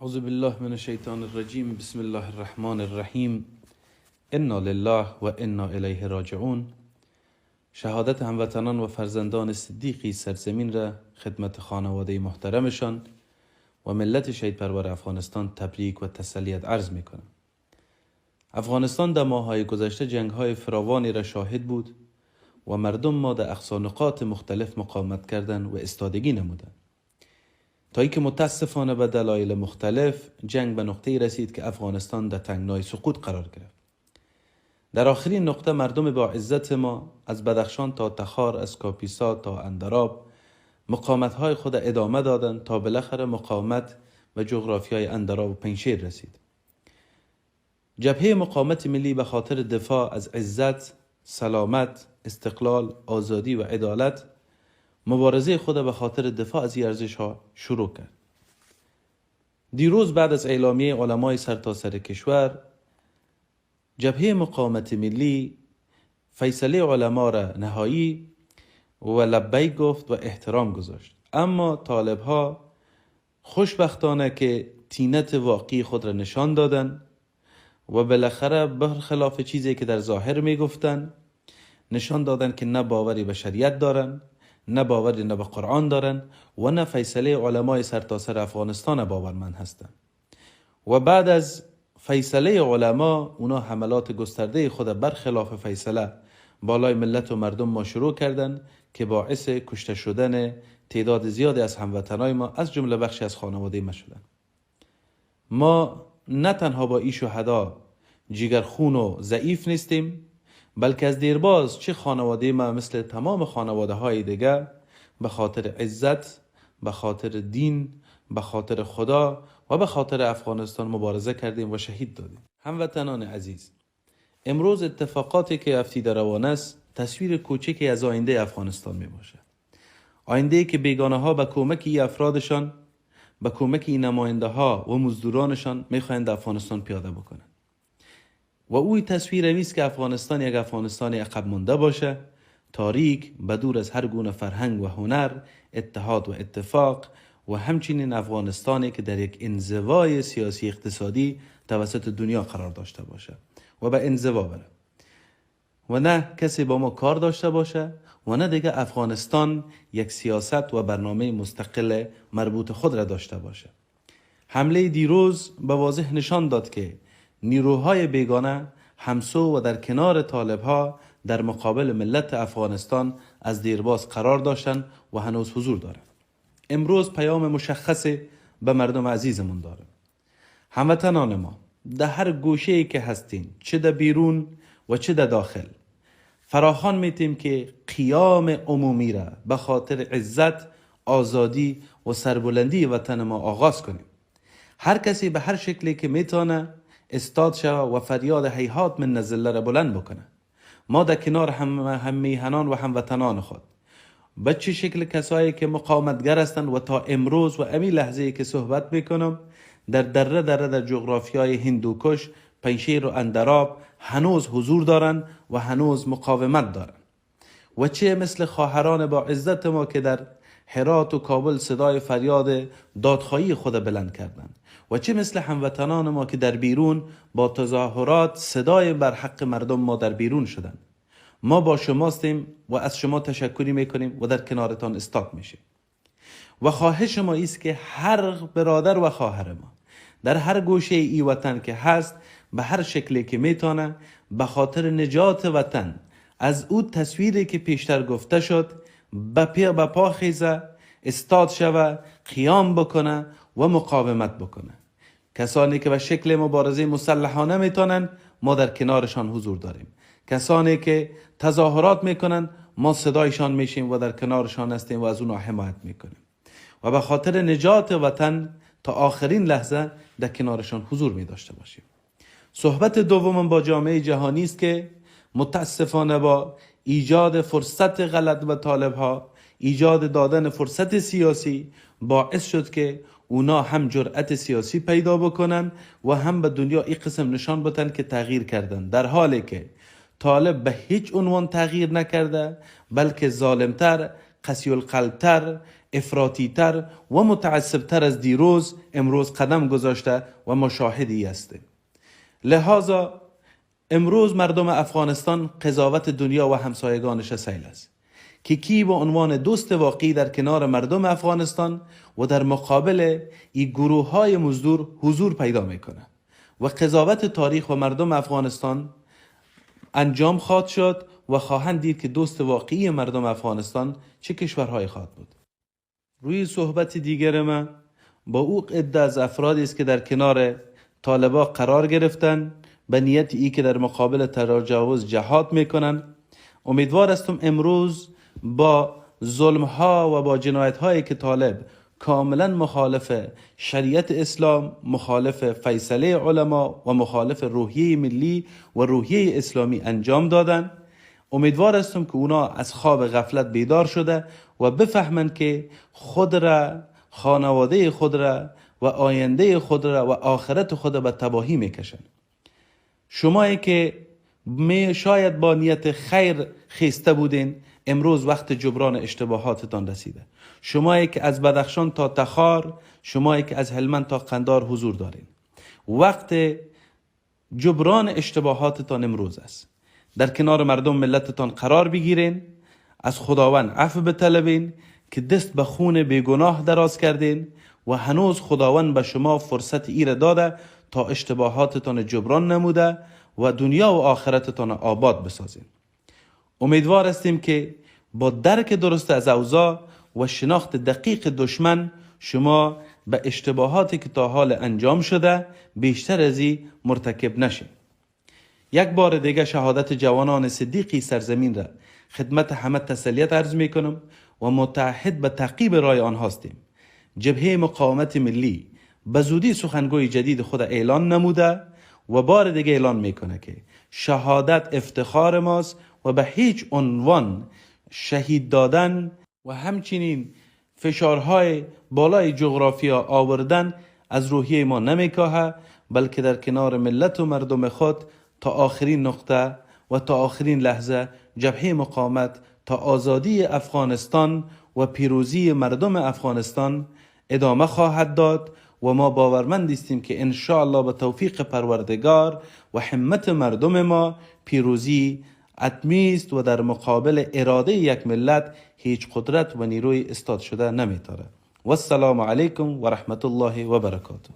اعوذ بالله من الشیطان الرجیم. بسم الله الرحمن الرحیم. انا لله و انا الیه راجعون. شهادت هموطنان و فرزندان صدیقی سرزمین را خدمت خانواده محترمشان و ملت شهید پرور افغانستان تبریک و تسلیت عرض میکنم. افغانستان در ماه‌های گذشته جنگ‌های فراوانی را شاهد بود و مردم ما در اقصا نقاط مختلف مقاومت کردند و استادگی نمودند، تا اینکه متاسفانه به دلایل مختلف جنگ به نقطه‌ای رسید که افغانستان در تنگنای سقوط قرار گرفت. در آخرین نقطه مردم با عزت ما از بدخشان تا تخار، از کاپیسا تا اندراب مقاومت‌های خود ادامه دادند تا بالاخره مقاومت به جغرافیای اندراب و پنجشیر رسید. جبهه مقاومت ملی به خاطر دفاع از عزت، سلامت، استقلال، آزادی و عدالت مبارزه خود به خاطر دفاع از این ارزش‌ها شروع کرد. دیروز بعد از اعلامیه علمای سرتاسر کشور، جبهه مقاومت ملی فیصله علما را نهایی و لبیک گفت و احترام گذاشت. اما طالب‌ها خوشبختانه که طینت واقعی خود را نشان دادند و بالاخره برخلاف چیزی که در ظاهر میگفتن نشان دادن که نه باوری به شریعت دارن، نه باوری نه به قرآن دارن و نه فیصله علمای سرتاسر افغانستان باورمند هستند. و بعد از فیصله علما اونا حملات گسترده خود برخلاف فیصله بالای ملت و مردم ما شروع کردن که باعث کشته شدن تعداد زیادی از هموطنای ما از جمله بخشی از خانواده ما شدن. ما نه تنها با این شهدا جگرخون و ضعیف نیستیم، بلکه از دیرباز چه خانواده ما مثل تمام خانواده های دیگه به خاطر عزت، به خاطر دین، به خاطر خدا و به خاطر افغانستان مبارزه کردیم و شهید دادیم. هموطنان عزیز، امروز اتفاقاتی که افتیده روان است تصویر کوچکی از آینده افغانستان می باشد. آینده که بیگانه ها به کمک ای افرادشان، به کمک این نماینده ها و مزدورانشان می خواهند افغانستان پیاده بکنند. و اوی تصویر همیست که افغانستان یک افغانستان عقب مانده باشه، تاریک، بدور از هر گونه فرهنگ و هنر، اتحاد و اتفاق، و همچنین افغانستانی که در یک انزوای سیاسی اقتصادی توسط دنیا قرار داشته باشه و به انزوا بره و نه کسی با ما کار داشته باشه و نه دیگه افغانستان یک سیاست و برنامه مستقل مربوط خود را داشته باشه. حمله دیروز به واضح نشان داد که نیروهای بیگانه همسو و در کنار طالبها در مقابل ملت افغانستان از دیرباز قرار داشتند و هنوز حضور دارند. امروز پیام مشخص به مردم عزیزمون دارم. هموطنان ما در هر گوشه‌ای که هستین، چه در بیرون و چه در داخل، فراخوان میتیم که قیام عمومی را به خاطر عزت، آزادی و سربلندی وطن ما آغاز کنیم. هر کسی به هر شکلی که میتونه استاد شوه و فریاد هیهات من نزله را بلند بکنه. ما در کنار هم میهنان و هموطنان خود، به چه شکل کسایی که مقاومتگر هستند و تا امروز و امی لحظه که صحبت میکنم در دره دره در جغرافیای هندوکش، پنجشیر و اندراب هنوز حضور دارند و هنوز مقاومت دارند، و چه مثل خواهران با عزت ما که در هرات و کابل صدای فریاد دادخواهی خود بلند کردند، و چه مثل هموطنان ما که در بیرون با تظاهرات صدای بر حق مردم ما در بیرون شدند. ما با شماستیم و از شما تشکری میکنیم و در کنارتان استاد میشیم. و خواهش ما ایست که هر برادر و خواهر ما در هر گوشه ای وطن که هست، به هر شکلی که میتونه، به خاطر نجات وطن از او تصویری که پیشتر گفته شد به پا خیزه، استاد شوه، قیام بکنه و مقاومت بکنه. کسانی که به شکل مبارزه مسلحانه میتونن، ما در کنارشان حضور داریم. کسانی که تظاهرات میکنن، ما صدایشان میشیم و در کنارشان هستیم و از اونها حمایت میکنیم و به خاطر نجات وطن تا آخرین لحظه در کنارشان حضور می داشته باشیم. صحبت دومم با جامعه جهانی است که متاسفانه با ایجاد فرصت غلط به طالبها، ایجاد دادن فرصت سیاسی باعث شد که اونا هم جرأت سیاسی پیدا بکنن و هم به دنیا این قسم نشان بدن که تغییر کردن، در حالی که طالب به هیچ عنوان تغییر نکرده، بلکه ظالمتر، قسی القلبتر، افراطی‌تر و متعصبتر از دیروز امروز قدم گذاشته و مشاهدی هستیم. لذا امروز مردم افغانستان قضاوت دنیا و همسایگانش سیل است که کی به عنوان دوست واقعی در کنار مردم افغانستان و در مقابل این گروه های مزدور حضور پیدا میکنه و قضاوت تاریخ و مردم افغانستان انجام خواهد شد و خواهند دید که دوست واقعی مردم افغانستان چه کشورهای خواهد بود. روی صحبت دیگر من با او عده از افرادی است که در کنار طالبا قرار گرفتن به نیت ای که در مقابل تجاوز جهاد میکنن. امیدوار هستم امروز با ظلم ها و با جنایت هایی که طالب کاملا مخالف شریعت اسلام، مخالف فیصله علما و مخالف روحیه ملی و روحیه اسلامی انجام دادن، امیدوار هستم که اونا از خواب غفلت بیدار شده و بفهمند که خود را، خانواده خود را و آینده خود را و آخرت خود را به تباهی میکشن. شمایی که می شاید با نیت خیر خیسته بودین، امروز وقت جبران اشتباهاتتان رسیده. شمایی که از بدخشان تا تخار، شمایی که از هلمند تا قندار حضور دارین، وقت جبران اشتباهاتتان امروز است. در کنار مردم ملتتان قرار بگیرین، از خداوند عفو بطلبین که دست به خون بیگناه دراز کردین و هنوز خداوند به شما فرصت ایره داده تا اشتباهاتتان جبران نموده و دنیا و آخرتتان آباد بسازین. امیدوار هستیم که با درک درست از اوضاع و شناخت دقیق دشمن شما به اشتباهاتی که تا حال انجام شده بیشتر از این مرتکب نشین. یک بار دیگه شهادت جوانان صدیقی سرزمین را خدمت همه تسلیت عرض می کنم و متعهد به تعقیب رای آنها هستیم. جبهه مقاومت ملی به زودی سخنگوی جدید خود اعلان نموده و بار دیگه اعلان میکنه که شهادت افتخار ماست و به هیچ عنوان شهید دادن و همچنین فشارهای بالای جغرافیا آوردن از روحیه ما نمیکاهه، بلکه در کنار ملت و مردم خود تا آخرین نقطه و تا آخرین لحظه جبهه مقاومت تا آزادی افغانستان و پیروزی مردم افغانستان ادامه خواهد داد و ما باورمند هستیم که انشاءالله به توفیق پروردگار و همت مردم ما پیروزی حتمی است و در مقابل اراده یک ملت هیچ قدرت و نیروی استاد شده نمیتاره. والسلام علیکم و رحمت الله و برکاته.